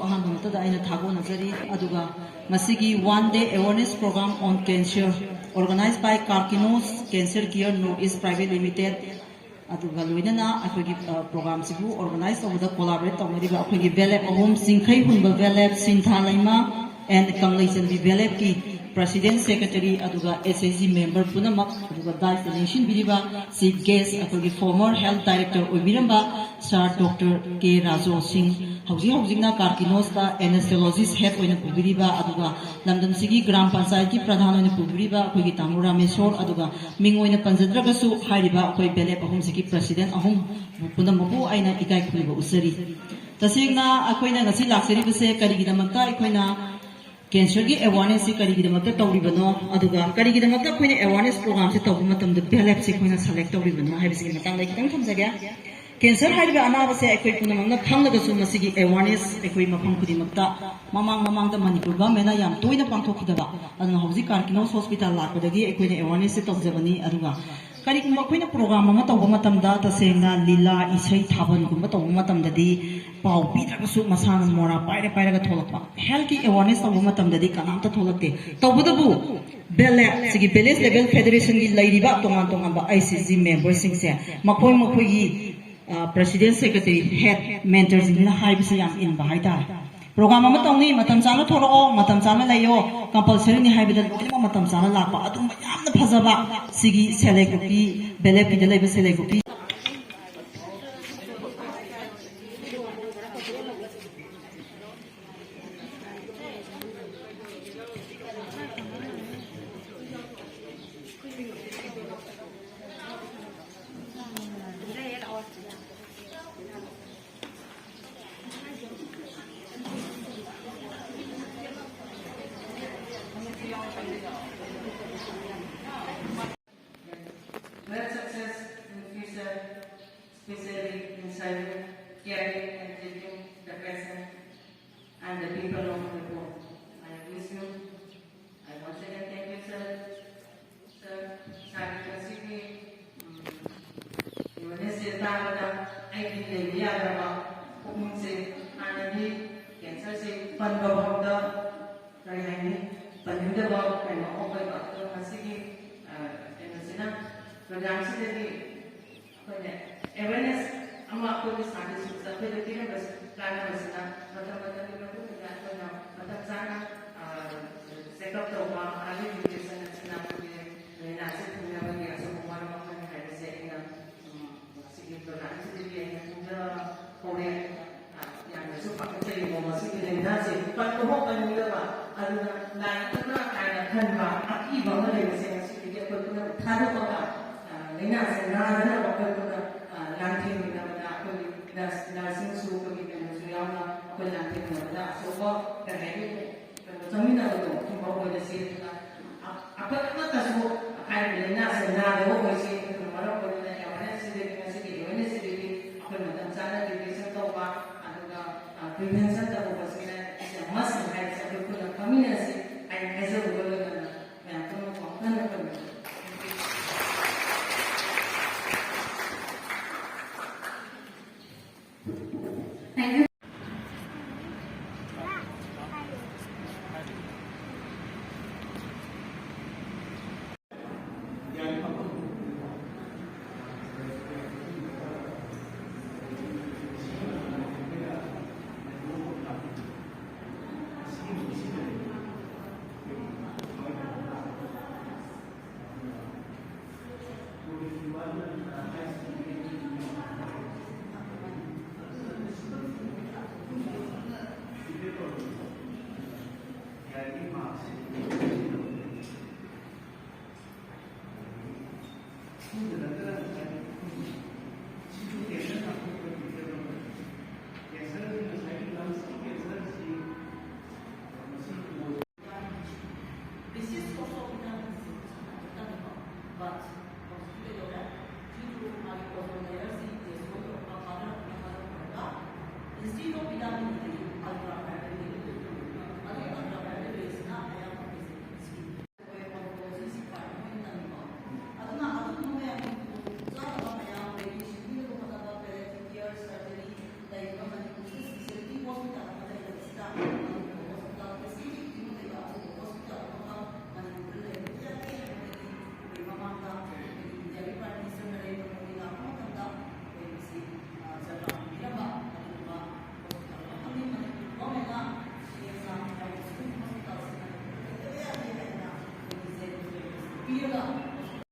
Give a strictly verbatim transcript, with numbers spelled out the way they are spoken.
ꯑꯍꯥꯟꯕ ꯃꯛꯇꯗ ꯑꯩꯅ ꯊꯥꯒꯠꯅꯖꯔꯤ꯫ ꯑꯗꯨꯒ ꯃꯁꯤꯒꯤ One Day Awareness Program on Cancer, organized by Carkinos Cancer Care North East Private Limited, ꯑꯗꯨꯒ ꯂꯣꯏꯅꯅ ꯑꯩꯈꯣꯏꯒꯤ, ꯑ, ꯄ꯭ꯔꯣꯒ꯭ꯔꯥꯝꯁꯤꯕꯨ ꯑꯣꯔꯒꯅꯥꯏꯖ ꯇꯧꯕꯗ ꯀꯣꯂꯥꯕꯣꯔꯦꯠ ꯇꯧꯅꯔꯤꯕ ꯑꯩꯈꯣꯏꯒꯤ ꯕꯦꯂꯦꯞ ꯑꯍꯨꯝ, ꯆꯤꯡꯈꯩ ꯍꯨꯟꯕ ꯕꯦꯂꯦꯞ, ꯁꯤꯟꯊꯥ ꯂꯩꯃ and ꯀꯪꯂꯩꯆꯟꯕꯤ ꯕꯦꯂꯦꯞꯀꯤ ꯄ꯭ꯔꯁꯤꯗꯦꯟ, ꯁꯦꯀ꯭ꯔꯦꯇꯔꯤ, ꯑꯗꯨꯒ ꯑꯦꯁ ꯑꯦꯁ ꯖꯤ ꯃꯦꯝꯕꯔ ꯄꯨꯝꯅꯃꯛ, ꯑꯗꯨꯒ ꯗꯥꯏꯁꯇ ꯂꯦꯡꯁꯤꯟꯕꯤꯔꯤꯕ ꯆꯤꯐ ꯒꯦꯁ, ꯑꯩꯈꯣꯏꯒꯤ ꯐꯣꯔꯃꯔ ꯍꯦꯜꯊ ꯗꯥꯏꯔꯦꯛꯇꯔ ꯑꯣꯏꯕꯤꯔꯝꯕ ꯁꯥꯔ ꯗꯣꯛꯇꯔ ꯀꯦ ꯔꯥꯖꯣ ꯁꯤꯡ, ꯍꯧꯖꯤꯛ ꯍꯧꯖꯤꯛꯅ ꯀꯥꯔꯀꯤꯅꯣꯁꯇ ꯑꯦꯅꯦꯁꯊꯦꯂꯣꯖꯤꯁ ꯍꯦꯗ ꯑꯣꯏꯅ ꯄꯨꯕꯤꯔꯤꯕ, ꯑꯗꯨꯒ ꯂꯝꯗꯝꯁꯤꯒꯤ ꯒ꯭ꯔꯥꯝ ꯄꯟꯆꯥꯌꯠꯀꯤ ꯄ꯭ꯔꯙꯥꯟ ꯑꯣꯏꯅ ꯄꯨꯕꯤꯔꯤꯕ ꯑꯩꯈꯣꯏꯒꯤ ꯇꯥꯃꯣ ꯔꯥꯃꯦꯁꯣꯔ, ꯑꯗꯨꯒ ꯃꯤꯡ ꯑꯣꯏꯅ ꯄꯟꯖꯗ꯭ꯔꯒꯁꯨ ꯍꯥꯏꯔꯤꯕ ꯑꯩꯈꯣꯏ ꯕꯦꯂꯦꯞ ꯑꯍꯨꯝꯁꯤꯒꯤ ꯄ꯭ꯔꯁꯤꯗꯦꯟ ꯑꯍꯨꯝ ꯄꯨꯝꯅꯃꯛꯄꯨ ꯑꯩꯅ ꯏꯀꯥꯏ ꯈꯨꯝꯅꯕ ꯎꯠꯆꯔꯤ꯫ ꯇꯁꯦꯡꯅ ꯑꯩꯈꯣꯏꯅ ꯉꯁꯤ ꯂꯥꯛꯆꯔꯤꯕꯁꯦ ꯀꯔꯤꯒꯤꯗꯃꯛꯇ, ꯑꯩꯈꯣꯏꯅ ꯀꯦꯟꯁꯔꯒꯤ ꯑꯦꯋꯥꯔꯅꯦꯁꯁꯤ ꯀꯔꯤꯒꯤꯗꯃꯛꯇ ꯇꯧꯔꯤꯕꯅꯣ, ꯑꯗꯨꯒ ꯀꯔꯤꯒꯤꯗꯃꯛꯇ ꯑꯩꯈꯣꯏꯅ ꯑꯦꯋꯥꯔꯅꯦꯁ ꯄ꯭ꯔꯣꯒ꯭ꯔꯥꯝꯁꯤ ꯇꯧꯕ ꯃꯇꯝꯗ ꯕꯦꯂꯦꯞꯁꯤ ꯑꯩꯈꯣꯏꯅ ꯁꯦꯂꯦꯛ ꯇꯧꯔꯤꯕꯅꯣ ꯍꯥꯏꯕꯁꯤꯒꯤ ꯃꯇꯥꯡꯗ ꯑꯩ ꯈꯤꯇꯪ ꯊꯝꯖꯒꯦ꯫ ꯀꯦꯟꯁꯔ ꯍꯥꯏꯔꯤꯕ ꯑꯅꯥꯕꯁꯦ ꯑꯩꯈꯣꯏ ꯄꯨꯝꯅꯃꯛꯅ ꯈꯪꯂꯒꯁꯨ ꯃꯁꯤꯒꯤ ꯑꯦꯋꯥꯔꯅꯦꯁ ꯑꯩꯈꯣꯏ ꯃꯐꯝ ꯈꯨꯗꯤꯡꯃꯛꯇ ꯃꯃꯥꯡ ꯃꯃꯥꯡꯗ ꯃꯅꯤꯄꯨꯔ ꯒꯚꯔꯟꯃꯦꯟꯅ ꯌꯥꯝ ꯇꯣꯏꯅ ꯄꯥꯡꯊꯣꯛꯈꯤꯗꯕ, ꯑꯗꯨꯅ ꯍꯧꯖꯤꯛ ꯀꯥꯔꯀꯤꯅꯣꯁ ꯍꯣꯁꯄꯤꯇꯥꯜ ꯂꯥꯛꯄꯗꯒꯤ ꯑꯩꯈꯣꯏꯅ ꯑꯦꯋꯥꯔꯅꯦꯁꯁꯦ ꯇꯧꯖꯕꯅꯤ꯫ ꯑꯗꯨꯒ ꯀꯔꯤꯒꯨꯝꯕ ꯑꯩꯈꯣꯏꯅ ꯄ꯭ꯔꯣꯒ꯭ꯔꯥꯝ ꯑꯃ ꯇꯧꯕ ꯃꯇꯝꯗ, ꯇꯁꯦꯡꯅ ꯂꯤꯂꯥ, ꯏꯁꯩ, ꯊꯥꯕꯜꯒꯨꯝꯕ ꯇꯧꯕ ꯃꯇꯝꯗꯗꯤ ꯄꯥꯎ ꯄꯤꯗ꯭ꯔꯒꯁꯨ ꯃꯁꯥꯅ ꯃꯣꯔꯥ ꯄꯥꯏꯔ ꯄꯥꯏꯔꯒ ꯊꯣꯛꯂꯛꯄ, ꯍꯦꯜꯊꯀꯤ ꯑꯦꯋꯥꯔꯅꯦꯁ ꯇꯧꯕ ꯃꯇꯝꯗꯗꯤ ꯀꯅꯥꯝꯇ ꯊꯣꯛꯂꯛꯇꯦ꯫ ꯇꯧꯕꯇꯕꯨ ꯕꯦꯂꯦꯞ, ꯁꯤꯒꯤ ꯚꯤꯂꯦꯖ ꯂꯦꯚꯦꯜ ꯐꯦꯗꯔꯦꯁꯟꯒꯤ ꯂꯩꯔꯤꯕ ꯇꯣꯉꯥꯟ ꯇꯣꯉꯥꯟꯕ ꯑꯩ ꯁꯤ ꯖꯤ ꯃꯦꯝꯕꯔꯁꯤꯡꯁꯦ ꯃꯈꯣꯏ ꯃꯈꯣꯏꯒꯤ, ꯑ, ꯄ꯭ꯔꯁꯤꯗꯦꯟ, ꯁꯦꯀ꯭ꯔꯦꯇꯔꯤ, ꯍꯦꯗ, ꯃꯦꯟꯇꯔꯁꯤꯡꯁꯤꯅ ꯍꯥꯏꯕꯁꯦ ꯌꯥꯝ ꯏꯟꯕ ꯍꯥꯏꯇꯥꯔꯦ꯫ ꯄ꯭ꯔꯣꯒ꯭ꯔꯥꯝ ꯑꯃ ꯇꯧꯅꯤ, ꯃꯇꯝ ꯆꯥꯅ ꯊꯣꯛꯂꯛꯑꯣ, ꯃꯇꯝ ꯆꯥꯅ ꯂꯩꯌꯣ, ꯀꯝꯄꯜꯁꯔꯤꯅꯤ ꯍꯥꯏꯕꯗ ꯂꯣꯏꯅꯃꯛ ꯃꯇꯝ ꯆꯥꯅ ꯂꯥꯛꯄ, ꯑꯗꯨꯝꯕ ꯌꯥꯝꯅ ꯐꯖꯕ ꯁꯤꯒꯤ ꯁꯦꯜꯐ ꯍꯦꯜꯞ ꯒ꯭ꯔꯨꯞꯀꯤ, ꯕꯦꯂꯦꯞꯀꯤꯗ ꯂꯩꯕ ꯁꯦꯜꯐ ꯍꯦꯜꯞ ꯒ꯭ꯔꯨꯞꯀꯤ Great success in future, especially in serving, caring and treating the patient and the people of the poor. I wish you, I once again thank you, sir. Sir, ꯁꯥꯔꯒꯤ ꯉꯁꯤꯒꯤ, ꯎꯝ, ꯑꯦꯋꯦꯔꯅꯦꯁꯁꯦ ꯇꯥꯕꯗ ꯑꯩꯒꯤ ꯂꯩꯕ ꯌꯥꯗ꯭ꯔꯕ ꯄꯨꯛꯅꯤꯡꯁꯦ ꯍꯥꯟꯅꯗꯤ ꯄꯟꯕ ꯐꯥꯎꯗ ꯀꯔꯤ ꯍꯥꯏꯅꯤ, ꯄꯟꯅꯤꯡꯗꯕ ꯀꯩꯅꯣ ꯑꯃ ꯑꯣꯏꯕ꯫ ꯑꯗꯣ ꯉꯁꯤꯒꯤ, ꯑ, ꯀꯩꯅꯣꯁꯤꯅ, ꯄ꯭ꯔꯣꯒ꯭ꯔꯥꯝꯁꯤꯗꯒꯤ ꯑꯩꯈꯣꯏꯅ ꯑꯦꯋꯦꯔꯅꯦꯁ ꯑꯃ ꯑꯩꯈꯣꯏꯒꯤ ꯁꯥꯇ꯭ꯔꯁꯤꯡꯁꯤꯗ ꯑꯩꯈꯣꯏꯗ ꯄꯤꯔꯝꯕꯁꯤ, ꯀꯥꯟꯅꯕꯁꯤꯅ ꯃꯇꯝ ꯃꯇꯝꯒꯤ ꯃꯇꯨꯡ ꯏꯟꯅ ꯑꯩꯈꯣꯏꯅ ꯃꯇꯝ ꯆꯥꯅ, ꯑ, ꯆꯦꯛꯑꯞ ꯇꯧꯕ, ꯑꯥꯔꯂꯤ ꯗꯤꯇꯦꯛꯁꯟ ꯑꯁꯤꯅ ꯑꯩꯈꯣꯏꯒꯤ ꯂꯥꯏꯅꯥꯁꯤ ꯊꯤꯡꯅꯕꯒꯤ ꯑꯆꯧꯕ ꯃꯔꯝ ꯑꯃꯅꯤ ꯍꯥꯏꯕꯁꯦ ꯑꯩꯅ, ꯎꯝ, ꯁꯤꯒꯤ ꯄ꯭ꯔꯣꯒ꯭ꯔꯥꯝꯁꯤꯗꯒꯤ ꯑꯩꯅ ꯈꯪꯖꯍꯧꯔꯦ꯫ ꯑ, ꯌꯥꯝꯅꯁꯨ ꯄꯥꯈꯠꯆꯩꯀꯣ, ꯃꯁꯤꯒꯤ ꯂꯥꯏꯅꯥꯁꯦ ꯄꯟꯕ ꯐꯥꯎ ꯄꯟꯅꯤꯡꯗꯕ, ꯑꯗꯨꯅ ꯅꯥꯔꯛꯀꯗ꯭ꯔꯥ ꯀꯥꯏꯅ ꯈꯟꯕ ꯑꯀꯤꯕ ꯑꯃ ꯂꯩꯕꯁꯦ ꯉꯁꯤꯗꯒꯤ ꯑꯩꯈꯣꯏ ꯄꯨꯝꯅꯃꯛ ꯊꯥꯗꯣꯛꯑꯒ, ꯑ, ꯂꯥꯏꯅꯥꯁꯦ ꯅꯥꯗꯅꯕ ꯑꯩꯈꯣꯏ ꯄꯨꯟꯅ, ꯑ, ꯂꯥꯟꯊꯦꯡꯃꯤꯟꯅꯕꯗ ꯑꯩꯈꯣꯏꯒꯤ ꯅꯔꯁ-, ꯅꯔꯁꯁꯤꯡꯁꯨ ꯑꯩꯈꯣꯏꯒꯤ ꯀꯩꯅꯣꯁꯨ ꯌꯥꯎꯅ ꯑꯩꯈꯣꯏ ꯂꯥꯟꯊꯦꯡꯃꯤꯟꯅꯕꯗ ꯑꯆꯧꯕ ꯀꯔꯤ ꯍꯥꯏꯅꯤ, ꯀꯩꯅꯣ ꯆꯪꯃꯤꯟꯅꯕꯗꯣ ꯑꯗꯨꯝꯕ ꯑꯣꯏꯔꯁꯤ꯫ ꯑꯗꯨꯅ ꯑ-, ꯑꯩꯈꯣꯏ ꯑꯃꯠꯇꯁꯨ ꯍꯥꯏꯔꯤꯕ ꯂꯥꯏꯅꯥꯁꯦ ꯅꯥꯗꯕ ꯑꯣꯏꯁꯤ꯫ ꯑꯗꯨꯅ ꯃꯔꯝ ꯑꯣꯏꯗꯨꯅ ꯑꯦꯋꯦꯔꯅꯦꯁꯁꯤꯗꯒꯤ, ꯉꯁꯤꯒꯤ ꯑꯦꯋꯦꯔꯅꯦꯁꯁꯤꯗꯒꯤ ꯑꯩꯈꯣꯏ ꯃꯇꯝ ꯆꯥꯅ ꯗꯤꯇꯦꯛꯁꯟ ꯇꯧꯕ, ꯑꯗꯨꯒ, ꯑ, ꯄ꯭ꯔꯤꯚꯦꯟꯁꯟ ꯇꯧꯕꯁꯤꯅ is a must ꯍꯥꯏꯕꯁꯦ ꯑꯩꯈꯣꯏ ꯄꯨꯟꯅ ꯈꯪꯃꯤꯟꯅꯁꯤ ꯍꯥꯏꯅ ꯍꯥꯏꯖꯕꯒ ꯂꯣꯏꯅꯅ ꯃꯌꯥꯝ ꯄꯨꯝꯅꯃꯛꯄꯨ ꯑꯃꯨꯛ ꯍꯟꯅ ꯑꯩꯈꯣꯏ